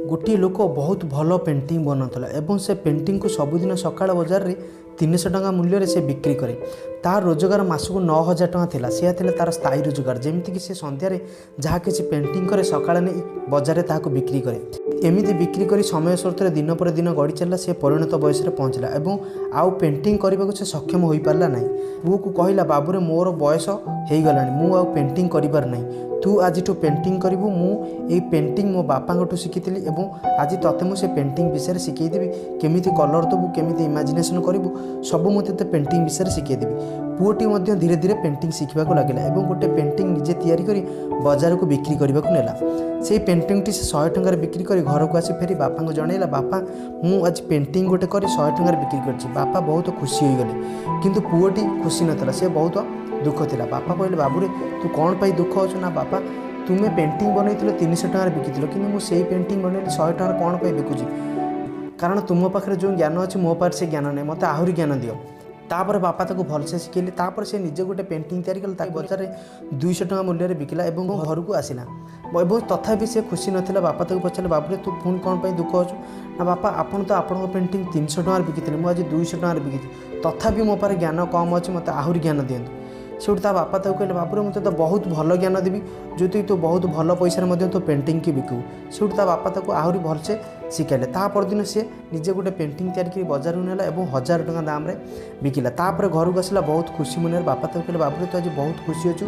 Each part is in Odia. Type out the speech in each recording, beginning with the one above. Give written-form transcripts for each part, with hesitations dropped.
ଗୋଟିଏ ଲୋକ ବହୁତ ଭଲ ପେଣ୍ଟିଂ ବନାଉଥିଲା ଏବଂ ସେ ପେଣ୍ଟିଂକୁ ସବୁଦିନ ସକାଳ ବଜାରରେ 300 ଟଙ୍କା ମୂଲ୍ୟରେ ସେ ବିକ୍ରି କରେ। ତାର ରୋଜଗାର ମାସକୁ 9000 ଟଙ୍କା ଥିଲା। ସେୟା ଥିଲା ତାର ସ୍ଥାୟୀ ରୋଜଗାର। ଯେମିତିକି ସେ ସନ୍ଧ୍ୟାରେ ଯାହା କିଛି ପେଣ୍ଟିଂ କରେ, ସକାଳେ ନେଇ ବଜାରରେ ତାହାକୁ ବିକ୍ରି କରେ। ଏମିତି ବିକ୍ରି କରି ସମୟ ସ୍ରୋତରେ ଦିନ ପରେ ଦିନ ଗଡ଼ି ଚାଲିଲା। ସେ ପରିଣତ ବୟସରେ ପହଞ୍ଚିଲା ଏବଂ ଆଉ ପେଣ୍ଟିଂ କରିବାକୁ ସେ ସକ୍ଷମ ହୋଇପାରିଲା ନାହିଁ। ପୁଅକୁ କହିଲା, "ବାବୁରେ, ମୋର ବୟସ ହେଇଗଲାଣି, ମୁଁ ଆଉ ପେଣ୍ଟିଂ କରିପାରୁ ନାହିଁ। ତୁ ଆଜିଠୁ ପେଣ୍ଟିଂ କରିବୁ। ମୁଁ ଏଇ ପେଣ୍ଟିଂ ମୋ ବାପାଙ୍କଠୁ ଶିଖିଥିଲି ଏବଂ ଆଜି ତୋତେ ମୁଁ ସେ ପେଣ୍ଟିଂ ବିଷୟରେ ଶିଖେଇଦେବି। କେମିତି କଲର୍ ଦେବୁ, କେମିତି ଇମାଜିନେସନ୍ କରିବୁ, ସବୁ ମୁଁ ତୋତେ ପେଣ୍ଟିଂ ବିଷୟରେ ଶିଖେଇଦେବି।" ପୁଅଟି ମଧ୍ୟ ଧୀରେ ଧୀରେ ପେଣ୍ଟିଂ ଶିଖିବାକୁ ଲାଗିଲା ଏବଂ ଗୋଟେ ପେଣ୍ଟିଂ ନିଜେ ତିଆରି କରି ବଜାରକୁ ବିକ୍ରି କରିବାକୁ ନେଲା। ସେଇ ପେଣ୍ଟିଂଟି ସେ 100 ଟଙ୍କାରେ ବିକ୍ରି କରି ଘରକୁ ଆସି ଫେରି ବାପାଙ୍କୁ ଜଣେଇଲା, "ବାପା, ମୁଁ ଆଜି ପେଣ୍ଟିଂ ଗୋଟେ କରି 100 ଟଙ୍କାରେ ବିକ୍ରି କରିଛି।" ବାପା ବହୁତ ଖୁସି ହୋଇଗଲେ, କିନ୍ତୁ ପୁଅଟି ଖୁସି ନଥିଲା, ସେ ବହୁତ ଦୁଃଖ ଥିଲା। ବାପା କହିଲେ, "ବାବୁରେ, ତୁ କ'ଣ ପାଇଁ ଦୁଃଖ ଅଛୁ?" "ନା ବାପା, ତୁମେ ପେଣ୍ଟିଂ ବନେଇଥିଲ, 300 ଟଙ୍କାରେ ବିକିଥିଲ, କିନ୍ତୁ ମୁଁ ସେଇ ପେଣ୍ଟିଂ ବନେଇଲି, 100 ଟଙ୍କାରେ କ'ଣ ପାଇଁ ବିକୁଛି? କାରଣ ତୁମ ପାଖରେ ଯେଉଁ ଜ୍ଞାନ ଅଛି, ମୋ ପାଖରେ ସେ ଜ୍ଞାନ ନାହିଁ। ମୋତେ ଆହୁରି ଜ୍ଞାନ ଦିଅ।" ତାପରେ ବାପା ତାକୁ ଭଲସେ ଶିଖେଇଲେ। ତାପରେ ସେ ନିଜେ ଗୋଟେ ପେଣ୍ଟିଂ ତିଆରି କଲା, ତାକୁ ବଜାରରେ 200 ଟଙ୍କା ମୂଲ୍ୟରେ ବିକିଲା ଏବଂ ଘରକୁ ଆସିଲା ଏବଂ ତଥାପି ସେ ଖୁସି ନଥିଲା। ବାପା ତାକୁ ପଚାରିଲେ, "ବାବୁରେ, ତୁ ପୁଣି କ'ଣ ପାଇଁ ଦୁଃଖ ଅଛୁ?" "ନା ବାପା, ଆପଣ ତ ଆପଣଙ୍କ ପେଣ୍ଟିଂ 300 ଟଙ୍କାରେ ବିକିଥିଲେ, ମୁଁ ଆଜି 200 ଟଙ୍କାରେ ବିକିଛି। ତଥାପି ମୋ ପାଖରେ ଜ୍ଞାନ କମ୍ ଅଛି, ମୋତେ ଆହୁରି ଜ୍ଞାନ ଦିଅନ୍ତୁ।" ସେଇଠୁ ତା ବାପା ତାକୁ କହିଲେ, "ବାବୁରେ, ମୁଁ ତୋତେ ବହୁତ ଭଲ ଜ୍ଞାନ ଦେବି, ଯେଉଁଥିରେ ତୁ ବହୁତ ଭଲ ପଇସାରେ ମଧ୍ୟ ତୋ ପେଣ୍ଟିଂକି ବିକିବୁ।" ସେଇଠୁ ତା ବାପା ତାକୁ ଆହୁରି ଭଲସେ ଶିଖାଇଲେ। ତା ପରଦିନ ସିଏ ନିଜେ ଗୋଟେ ପେଣ୍ଟିଂ ତିଆରି କରି ବଜାରକୁ ନେଲା ଏବଂ 1000 ଟଙ୍କା ଦାମରେ ବିକିଲା। ତାପରେ ଘରକୁ ଆସିଲା ବହୁତ ଖୁସି ମନରେ। ବାପା ତାକୁ କହିଲେ, "ବାବୁରେ, ତୁ ଆଜି ବହୁତ ଖୁସି ଅଛୁ,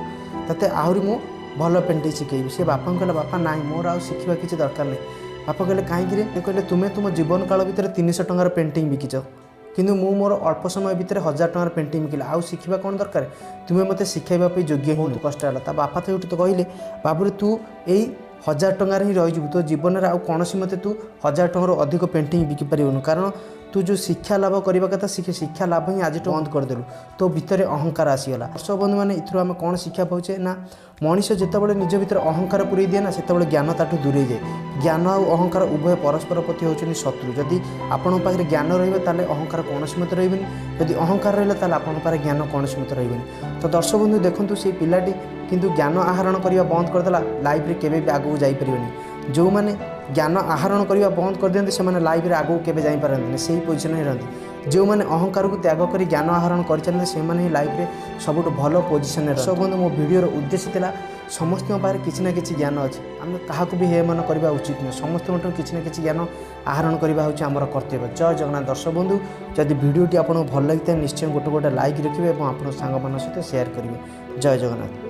ତୋତେ ଆହୁରି ମୁଁ ଭଲ ପେଣ୍ଟିଂ ଶିଖେଇବି।" ସେ ବାପାଙ୍କୁ କହିଲା, "ବାପା, ନାଇଁ, ମୋର ଆଉ ଶିଖିବା କିଛି ଦରକାର ନାହିଁ।" ବାପା କହିଲେ, "କାହିଁକିରେ?" ସେ କହିଲେ, "ତୁମେ ତୁମ ଜୀବନ କାଳ ଭିତରେ 300 ଟଙ୍କାର ପେଣ୍ଟିଂ ବିକିଛ, କିନ୍ତୁ ମୁଁ ମୋର ଅଳ୍ପ ସମୟ ଭିତରେ 1000 ଟଙ୍କାର ପେଣ୍ଟିଂ ବିକିଲି। ଆଉ ଶିଖିବା କ'ଣ ଦରକାର? ତୁମେ ମୋତେ ଶିଖାଇବା ପାଇଁ ଯୋଗ୍ୟ। ବହୁତ କଷ୍ଟ ହେଲା।" ତା ବାପା ତ ସେଇଠୁ ତ କହିଲେ, "ବାବୁରେ, ତୁ ଏଇ 1000 ଟଙ୍କାରେ ହିଁ ରହିଯିବୁ। ତୋ ଜୀବନରେ ଆଉ କୌଣସି ମତେ ତୁ 1000 ଟଙ୍କାରୁ ଅଧିକ ପେଣ୍ଟିଂ ବିକି ପାରିବୁନୁ। କାରଣ ତୁ ଯେଉଁ ଶିକ୍ଷା ଲାଭ କରିବା କଥା, ଶିକ୍ଷା ଲାଭ ହିଁ ଆଜିଠୁ ବନ୍ଦ କରିଦେଲୁ। ତୋ ଭିତରେ ଅହଙ୍କାର ଆସିଗଲା।" ଦର୍ଶକ ବନ୍ଧୁମାନେ, ଏଥିରୁ ଆମେ କ'ଣ ଶିକ୍ଷା ପାଉଛେ ନା, ମଣିଷ ଯେତେବେଳେ ନିଜ ଭିତରେ ଅହଙ୍କାର ପୁରେଇ ଦିଏ ନା, ସେତେବେଳେ ଜ୍ଞାନ ତାଠୁ ଦୂରେଇ ଯାଏ। ଜ୍ଞାନ ଆଉ ଅହଙ୍କାର ଉଭୟ ପରସ୍ପର ପ୍ରତି ହେଉଛନ୍ତି ଶତ୍ରୁ। ଯଦି ଆପଣଙ୍କ ପାଖରେ ଜ୍ଞାନ ରହିବ, ତାହେଲେ ଅହଙ୍କାର କୌଣସି ମତେ ରହିବନି। ଯଦି ଅହଙ୍କାର ରହିଲା, ତାହେଲେ ଆପଣଙ୍କ ପାଖରେ ଜ୍ଞାନ କୌଣସି ମତେ ରହିବନି। ତ ଦର୍ଶକ ବନ୍ଧୁ, ଦେଖନ୍ତୁ, ସେଇ ପିଲାଟି କିନ୍ତୁ ଜ୍ଞାନ ଆହରଣ କରିବା ବନ୍ଦ କରିଦେଲା, ଲାଇଫରେ କେବେ ବି ଆଗକୁ ଯାଇପାରିବନି। ଯେଉଁମାନେ ଜ୍ଞାନ ଆହରଣ କରିବା ବନ୍ଦ କରିଦିଅନ୍ତି, ସେମାନେ ଲାଇଫରେ ଆଗକୁ କେବେ ଯାଇପାରନ୍ତିନି, ସେଇ ପୋଜିସନରେ ହିଁ ରହନ୍ତି। ଯେଉଁମାନେ ଅହଙ୍କାରକୁ ତ୍ୟାଗ କରି ଜ୍ଞାନ ଆହରଣ କରିଚାଲନ୍ତି, ସେମାନେ ହିଁ ଲାଇଫରେ ସବୁଠୁ ଭଲ ପୋଜିସନରେ ରହନ୍ତି। ବନ୍ଧୁ, ମୋ ଭିଡ଼ିଓର ଉଦ୍ଦେଶ୍ୟ ଥିଲା, ସମସ୍ତଙ୍କ ପାଖରେ କିଛି ନା କିଛି ଜ୍ଞାନ ଅଛି। ଆମେ କାହାକୁ ବି ହେୟମନ କରିବା ଉଚିତ ନୁହେଁ। ସମସ୍ତଙ୍କଠୁ କିଛି ନା କିଛି ଜ୍ଞାନ ଆହରଣ କରିବା ହେଉଛି ଆମର କର୍ତ୍ତବ୍ୟ। ଜୟ ଜଗନ୍ନାଥ। ଦର୍ଶକ ବନ୍ଧୁ, ଯଦି ଭିଡ଼ିଓଟି ଆପଣଙ୍କୁ ଭଲ ଲାଗିଥାଏ, ନିଶ୍ଚୟ ଗୋଟେ ଗୋଟେ ଲାଇକ୍ ରଖିବେ ଏବଂ ଆପଣଙ୍କ ସାଙ୍ଗମାନଙ୍କ ସହିତ ସେୟାର କରିବେ। ଜୟ ଜଗନ୍ନାଥ।